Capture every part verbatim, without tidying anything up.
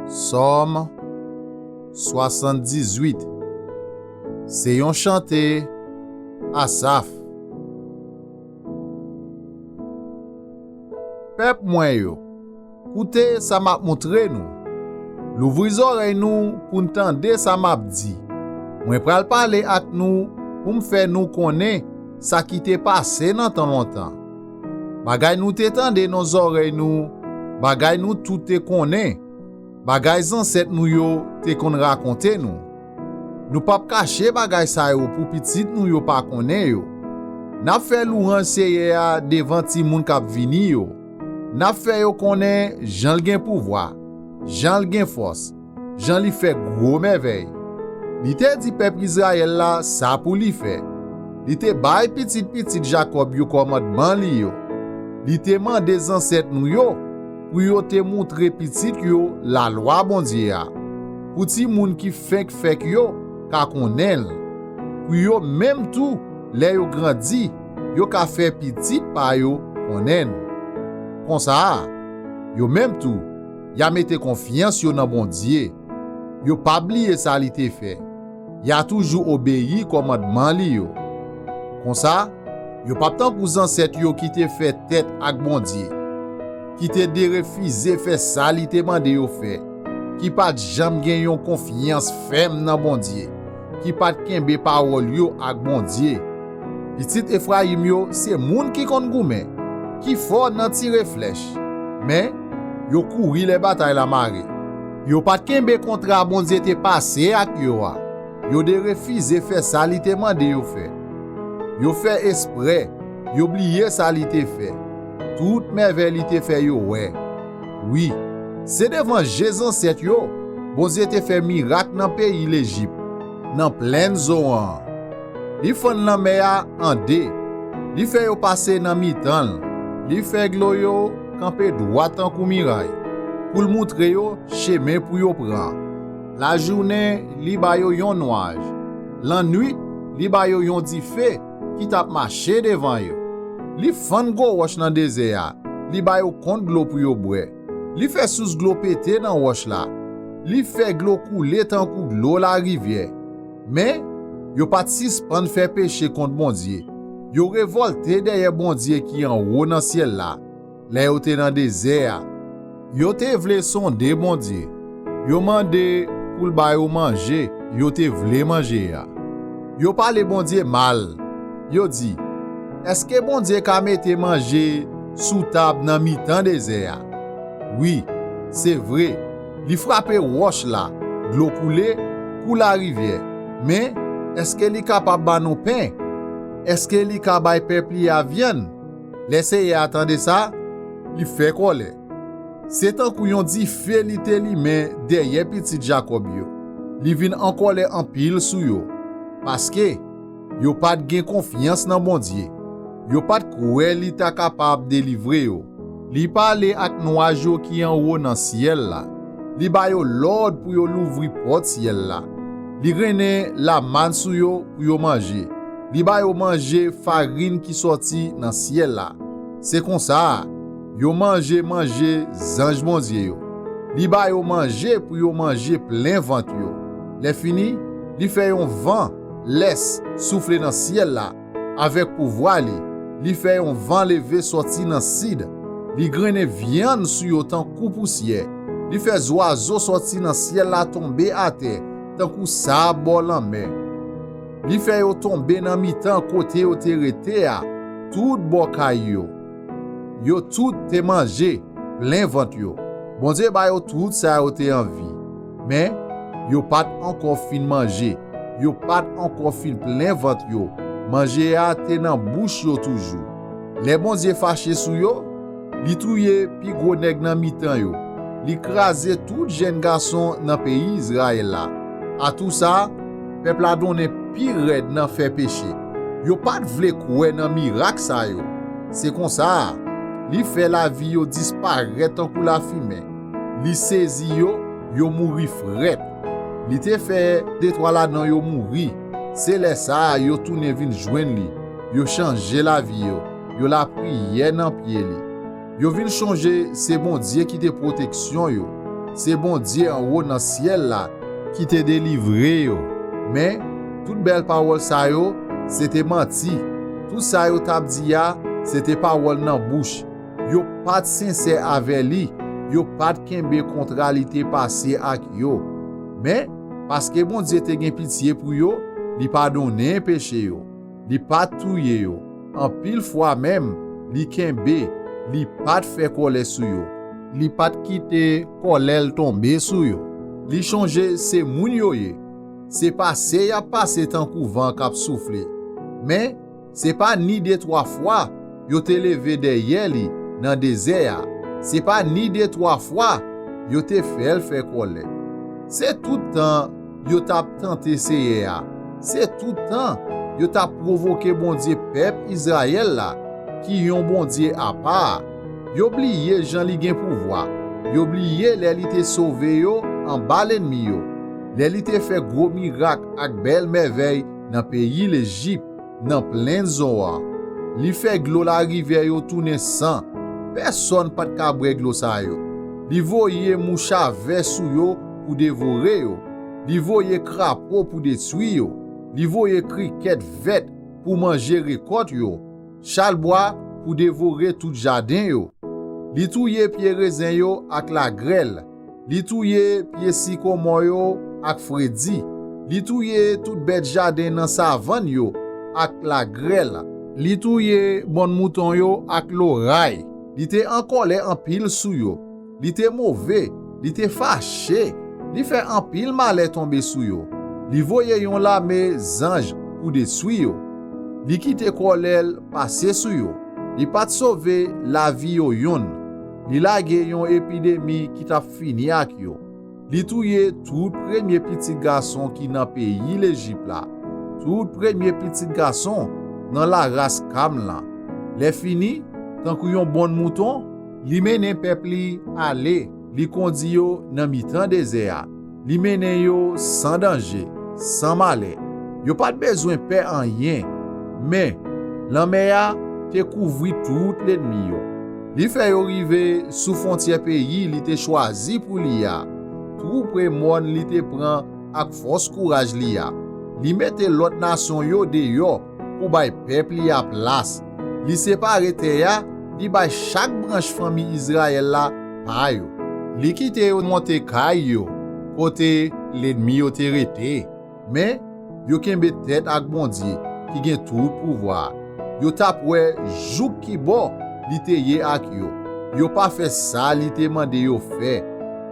Sòm swasanndizuit. Se yon chante Asaf. Pèp mwen yo, koute sa m ap montre nou. Louvri zòrèy nou pou n tande sa m ap di. Mwen pral pale ak nou pou m fè nou konnen sa ki te pase nan tan lontan. Bagay nou te tande nan zòrèy nou, bagay nou tout te konnen, bagay zansèt nou yo te konn rakonte nou. Nou p ap kache bagay sa yo pou pitit nou yo pa konnen yo. N ap fè louwanj Seyè a devan timoun k ap vini yo. N ap fè yo konnen jan l gen pouvwa, jan l gen fòs, jan li fè gwo mèvèy. Li te di pèp Izrayèl la sa pou li fè. Li te bay pitit pitit Jakòb yo kòmandman li yo. Li te mande zansèt nou yo pou yo te montre pitit yo lalwa Bondye a, pou timoun ki fenk fèk yo ka konnen l, pou yo menm tou, lè yo grandi, yo ka fè pitit pa yo konnen l. Konsa, yo menm tou, y a mete konfyans yo nan Bondye. Yo pa bliye sa li te fè. Y a toujou obeyi kòmandman li yo. Konsa, yo p ap tankou zansèt yo ki te fè tèt ak Bondye, ki te derefize fè sa li te mande yo fè, ki pa t janm gen yon konfyans fèm nan Bondye, ki pa t kenbe pawòl yo ak Bondye. Pitit Efrayim yo se moun ki konn goumen, ki fò nan tire flèch, men yo kouri lè batay la mare. Yo pa t kenbe kontra Bondye te pase ak yo a. Yo derefize fè sa li te mande yo fè. Yo fè esprè, yo bliye sa li te fè, tout mèvèy li te fè yo wè. Wi, se devan je zansèt yo Bondye te fè mirak nan peyi Lejip, nan plèn Zowan an. Li fann lanmè a an de, li fè yo pase nan mitan l, li fè dlo yo kanpe dwat tankou miray, pou l montre yo chemen pou yo pran. Lajounen, li ba yo yon nwaj, lannwit, li ba yo yon dife ki t ap mache devan yo. Li fann gwo wòch nan dezè a, li ba yo kont dlo pou yo bwè. Li fè sous dlo pete nan wòch la. Li fè dlo koule tankou dlo larivyè. Men, yo pa t sispann fè peche kont Bondye. Yo revòlte dèyè Bondye ki anwo nan syèl la, lè yo te nan dezè a. Yo te vle sonde Bondye. Yo mande pou l ba yo manje yo te vle manje a. Yo pale Bondye mal. Yo di, "Èske Bondye ka mete manje sou tab nan mitan dezè a?" Wi, se vre, li frape wòch la, dlo koule kou larivyè. Men, èske li kapab ba nou pen? Èske li ka bay pèp li a vyann? Lè Seyè a tande sa, li fè kòlè. Se tankou yon dife li te limen dèyè pitit Jakòb yo. Li vin an kòlè anpil sou yo, paske yo pa t gen konfyans nan Bondye. Yo pa t kwè li ta kapab delivre yo. Li pale ak nwaj yo ki anwo nan syèl la. Li ba yo lòd pou yo louvri pòt syèl la. Li grennen lamàn sou yo pou yo manje. Li ba yo manje farin ki sòti nan syèl la. Se konsa, yo manje manje zanj Bondye yo. Li ba yo manje pou yo manje plen vant yo. Lèfini, li fè yon van lès soufle nan syèl la. Avèk pouvwa li, li fè yon van leve sòti nan sid. Li grennen vyann sou yo tankou pousyè. Li fè zwazo sòti nan syèl la tonbe atè tankou sab bò lanmè. Li fè yo tonbe nan mitan kote yo te rete a, tout bò kay yo. Yo tout te manje, plen vant yo. Bondye ba yo tout sa yo te anvi. Men, yo pa t ankò fin manje, yo pa t ankò fin plen vant yo. Manje a te nan bouch yo toujou. Lè Bondye fache sou yo, li touye pi gwo nèg nan mitan yo. Li kraze tout jèn gason nan peyi Izrayèl la. Atousa, pèp la donnen pi rèd nan fè peche. Yo pa t vle kwè nan mirak sa yo. Se konsa, li fè lavi yo disparèt tankou lafimen. Li sezi yo, yo mouri frèt. Li te fè detwa ladan yo mouri. Se lè sa a yo tounen vin jwenn li. Yo chanje lavi yo. Yo lapriyè nan pye li. Yo vin chonje se Bondye ki te pwoteksyon yo. se Bondye anwo nan syèl la ki te delivre yo. Men, tout bèl pawòl sa yo, se te manti. Tout sa yo t ap di a, se te pawòl nan bouch. Yo pa t sensè avè li, yo pa t kenbe kontra li te pase ak yo. Men, paske Bondye te gen pitye pou yo, li padonnen peche yo. Li pa t touye yo. Anpil fwa menm, li kenbe, li pa t fè kòlè sou yo. Li pa t kite kòlè l tonbe sou yo. Li chonje se moun yo ye. Se pase y ap pase tankou van k ap soufle. Men, se pa ni de twa fwa yo te leve dèyè li nan dezè a. Se pa ni de twa fwa yo te fè l fè kòlè. Se tout tan yo t ap tante Seyè a. Se tout tan yo t ap pwovoke Bondye pèp Izrayèl la, ki yon Bondye apa a. Yo bliye jan li gen pouvwa. Yo bliye lè li te sove yo anba lènmi yo, lè li te fè gwo mirak ak bèl mèvèy nan peyi Lejip, nan plenn Zowa. Li fè dlo larivyè yo tounen san. Pèsonn pa t ka bwè dlo sa yo. Li voye mouch a vè sou yo pou devore yo. Li voye krapo pou detwi yo. Li voye krikèt vèt pou manje rekòt yo. Chalbwa pou devore tout jaden yo. Li touye pye rezen yo ak lagrèl. Li touye pye sikomò yo ak fredi. Li touye tout bèt jaden nan savann yo ak lagrèl. Li touye bòn mouton yo ak loray. Li te an kòlè anpil sou yo. Li te move, li te fache, li fè anpil malè tonbe sou yo. Li voye yon lame zanj pou detwi yo. Li kite kòlè l pase sou yo. Li pa t sove lavi yo youn. Li lage yon epidemi ki t ap fini ak yo. Li touye tout premye pitit gason ki nan peyi Lejip la, tout premye pitit gason nan laras Kam lan. Lèfini, tankou yon bòn mouton, li mennen pèp li ale, li kondi yo nan mitan dezè a. Li mennen yo san danje, san malè. Yo pa t bezwen pè anyen. Men, lanmè a te kouvri tout lènmi yo. Li fè yo rive sou fwontyè peyi li te chwazi pou li a, tou pre mòn li te pran ak fòs kouraj li a. Li mete lòt nasyon yo deyò pou bay pèp li a plas. Li separe tè a, li bay chak branch fanmi Izrayèl la pa yo. Li kite yo monte kay yo, kote lènmi yo te rete. Men, yo kenbe tèt ak Bondye, ki gen tout pouvwa a. Yo t ap wè jouk ki bò li te ye ak yo. Yo pa fè sa li te mande yo fè.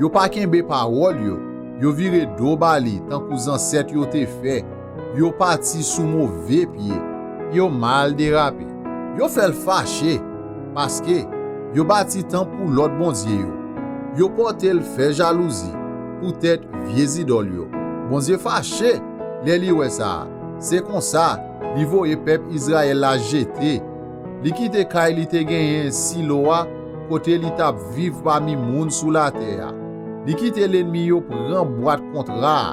Yo pa kenbe pawòl yo. Yo vire do ba li, tankou zansèt yo te fè. Yo pati sou move pye. Yo mal derape. Yo fè l fache, paske yo bati tanp pou lòt bondye yo. Yo pote l fè jalouzi poutèt vye zidòl yo. Bondye fache lè li wè sa a. Se konsa, li voye pèp Izrayèl la jete. Li kite kay li te genyen Silo a, kote li t ap viv pami moun sou latè a. Li kite lènmi yo pran bwat kontra a,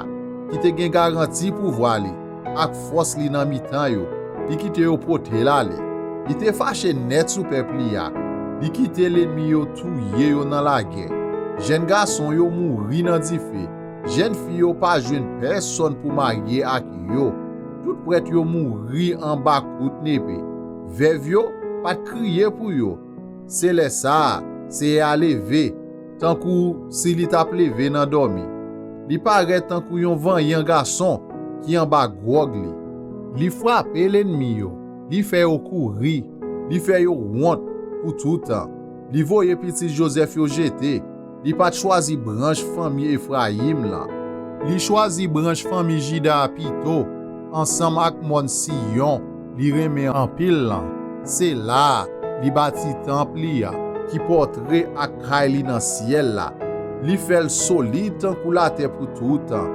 ki te gen garanti pouvwa li ak fòs li nan mitan yo. Li kite yo pote l ale. Li te fache nèt sou pèp li a. Li kite lènmi yo touye yo nan lagè. Jèn gason yo mouri nan dife. Jèn fi yo pa jwenn pèsonn pou marye ak yo. Tout prèt yo mouri anba kout nepe. Vèv yo pa t kriye pou yo. Se lè sa a, Seyè a leve, tankou si li t ap leve nan dòmi. Li parèt tankou yon vanyan gason ki anba gwòg li. Li frape lènmi yo, li fè yo kouri, li fè yo wont pou toutan. Li voye pitit Jozèf yo jete, li pa t chwazi branch fanmi Efrayim lan. Li chwazi branch fanmi Jida a pito, ansanm ak mòn Siyon li renmen anpil lan. Se la a li bati tanp li a, ki pòtre ak kay li nan syèl la. Li fè l solid tankou latè pou toutan.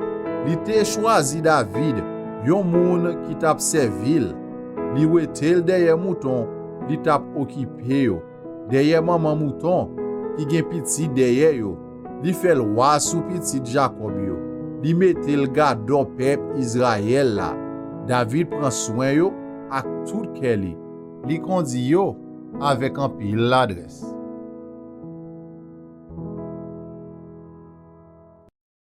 Li te chwazi David, yon moun ki t ap sèvi l. Li wete l dèyè mouton li t ap okipe yo, dèyè manman mouton ki gen pitit dèyè yo. Li fè l wa sou pitit Jakòb yo. Li mete l gadò pèp Izrayèl la. David pran swen yo ak tout kè li. Li kondi yo avèk anpil ladrès.